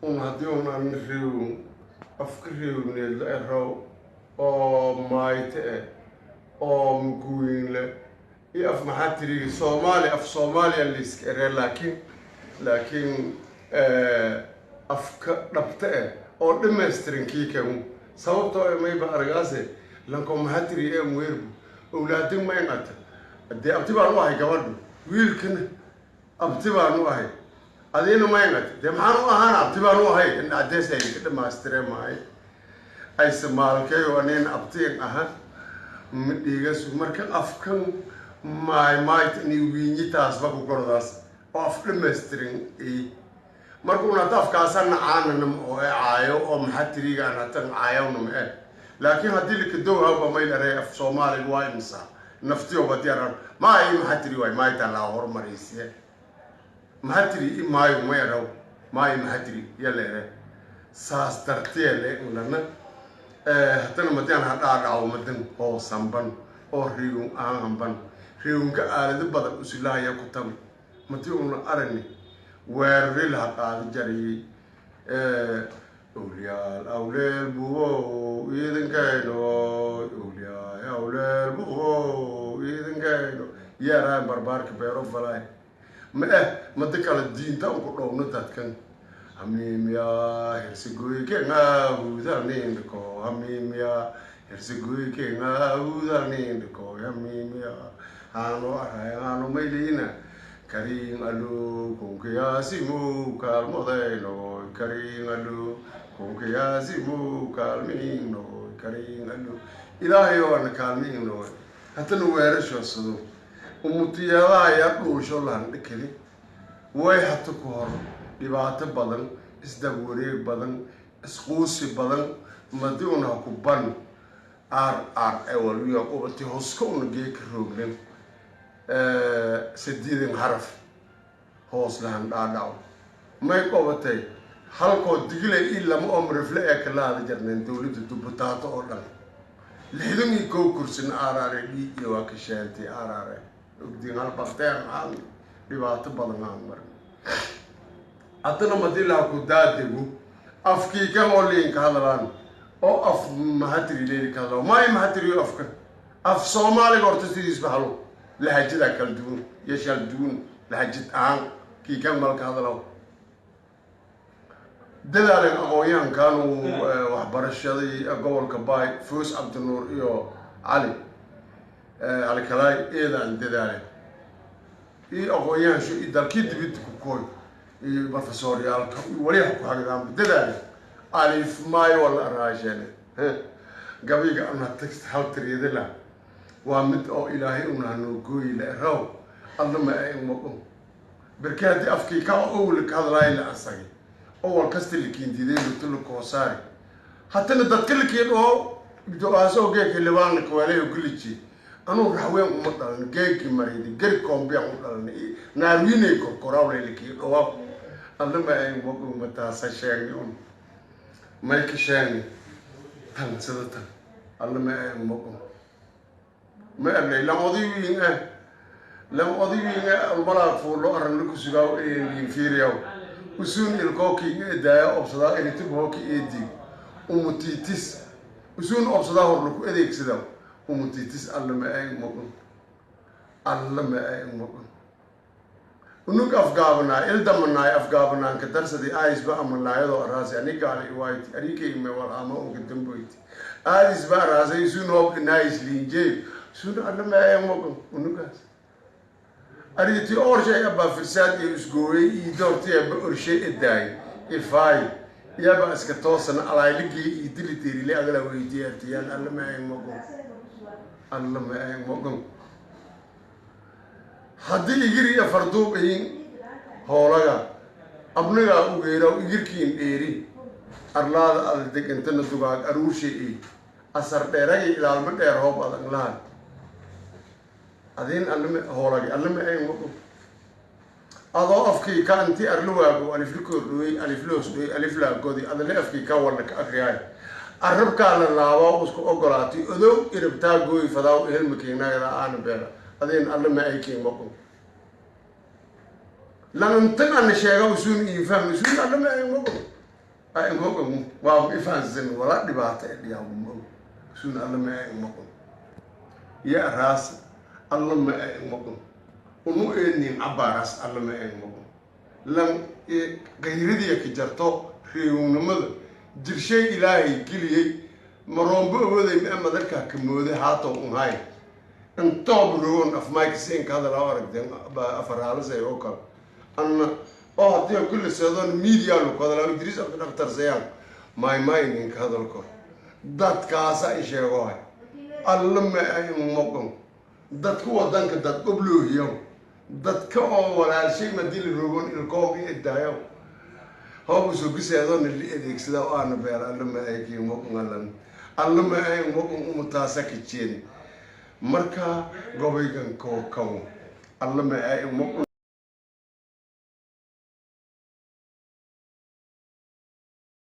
Un haddii un aan reewin afka reewneed la erow oo maayte eh oo muguwiinle iyo af maxaa tiri Soomaali, af Soomaaliya layska eree, laakiin afka dhabta eh oo dhamaystiran kii kan, sababtoo eh mayba aragaase lanko maxaa tiri ee mweerbu owlaadin mayn ata. Dee abti baan u ahay gabadhu, wiilkana abti baan u ahay, adiina mayn ata. Dee maxaan u ahaana? Abti baan u ahay in cadeys ay ka dhamaystire maahay ayse maalkayo anin abtiin aha ma dhiigasu. Marka afkan maay maayt ini wiinyitaasba ku gordaas oo af dhamaystiran ay. Marka un hadda afkaasa nacaananam oo e caayo oo maxaa tirigaan hatan caayawna ma eh, laakiin haddii lakadowhaba mayl arey af Soomaaliga waa imisa naftiyo badiyaran maay maxaa tiri waay maayta laa horumaraysiye maxaa tiri i maayo ma eraw maayo maxaa tiri yala ere saas dartee le unana. Haddana madian ha dhaadhaco madan hoosanban oo riigun aanhanban riigunka aalado badan usilahaya ku tabi madi una aragni weerari laha qaadi jariyey owliyaal awleel buwo iidankayno, owliyaal awleel buwo iidankayno yeeraan barbaarka beero falaay ma eh. Madi kale diinta unku dhowno dadkan hamiimya hersegoykenga hudanindhiko, hamiimya hersegoykenga hudanindhiko, hamiimya haano aray haano maylina karin alu kunkiyaasimu kaalmodayno, karin alu kunkiyaasimu kaalmiino, karin alu Ilaahay waana kaalmiino. Haddana weerashoosado umutiyadaha yaa dhuusho lahan dhikeli way hata ku hor dhibaato badan, isdabwareeg badan, isquusi badan madi una ku ban ar ar ewalwiya qubati hoska una geeka roognan sadiidan xaraf hoos lahan dhaadhaco may qobatay halkoo digile i lama oo mirifle ee kala hada jarneen dowladda dubutaato oo dhan 61 kursina aaraare dhiig iyo waa ka sheentay aaraare ogdiin hal bakteen aan dhibaato badan aan marin. Haddana madii laha ku daadego afkii kan oo liinka hadlaan oo af maxatiri leeli ka hadlaan maayo maxatiriyo afka af Soomaaliga horta sidiisba halo lahajadaa kala duwan iyo shal duwan lahajad ahaan kii kan malka hadlaw dadaalen aqoon-yahankanu waxbarashadii gobolka Baay Foos Cabdinuur iyo Cali Cali Kalaay eedaan dadaalen iyo aqoon-yahansho iyo dalkii dibidda ku kooy iyo profesoryaalka iyo waliha ku hagdaanba dadaalen alif maayo wala araashene gabayga ana text hal tiriyada waa mid oo Ilaahay una hanoo gooyi la eraw alla ma ay maqo berke haddii afkii ka owla ka hadlaay la asagay oo wal kasta likiindiiday luto la koosaari haddana dadka likiin oo ibdo-aasoo geeka libaanna kawaalay guliji anuu raxween uma dhalan geeki maraydi geri koombiyaan u dhalanay naarwiinay korkoraawlay likiin dhowaa alla ma ay maqo mataasa sheegni un may ka sheegni tan sida tan alla ma ay maqo ma ernay lan oday wiin ah lan oday wiin ah almalaa fuulo aragna ku sugaaw liin fiiriyaw usuun ilkooki eedaaya obsadaa eritib hooki eedii umutiitis usuun obsadaa hor laku adeegsada umutiitis alla ma ay maqon alla ma ay maqon unug afgaabanaay ildamanaay afgaabanaan ka darsadii aisba amanaayadoo araasay anigaali iwayti arikayme walama unka damboyti aadisba araasay usuun hoob inaayis liinjeey usuun alla ma ay maqon unugaas ariti orshay abaa firsaad iyo isgooyey iyo doortii aba orshay edaay ifaay iyaba iska toosana alaaligii iyo diliteerile agala weydiye artiyaan alla ma ay maqon alla ma ay maqon. Haddii igir iyo farduub ihin hoolaga abnigaa ugeeraw igirkiin dheeri arlaada ada degantana dugaag aruurshay ey asar dheeragay ilaalmo dheer hoob adag lahan adin allama hoolagi allama ay maqon adoo afkii ka intii arla waago alifla kordhooyey alifla hoos dhooyey aliflaagodi adale afkii ka walna ka akriyaay arabkaa la laabaa isku ogolaatay odow irabtaa gooy fadaaw ehelmakiinagada aana beela adin alla ma ay kiin maqon lanantan ana sheega usuun iyo fahmi usuun alla ma ay maqon. Imaqon waa ifahansan wala dhibaato e dhiyaabo ma og suun alla ma imaqon ya raas alla ma imaqon unu eednin cabaaraas alla ma imaqon lan qayradiya ka jarto reewownimada jirshay Ilaahay geliyey maroombo awooday ma madarkaa ka mooday haatow un hay intoob rogon afmayka siinka hadal aa aragteen afaraalasay oo kale anna oo haddii aan kulli seedoon media lu hadalaa Idriis Abdi Dhaktar sayaan maay maay ninka hadal kor dadkaasa in sheegohay alla ma ay moqon dadka wadanka dad qobloohiyaw dadka oo walaalshay madii la rogon ilkoog iyo idaayaw hoobu soo giseedoona li adeegsada oo aana beer alla ma ay kii moqon allan alla ma ay moqon umutaasa ka jeen. Marka gobaygan koo kabo alla ma ay moqon.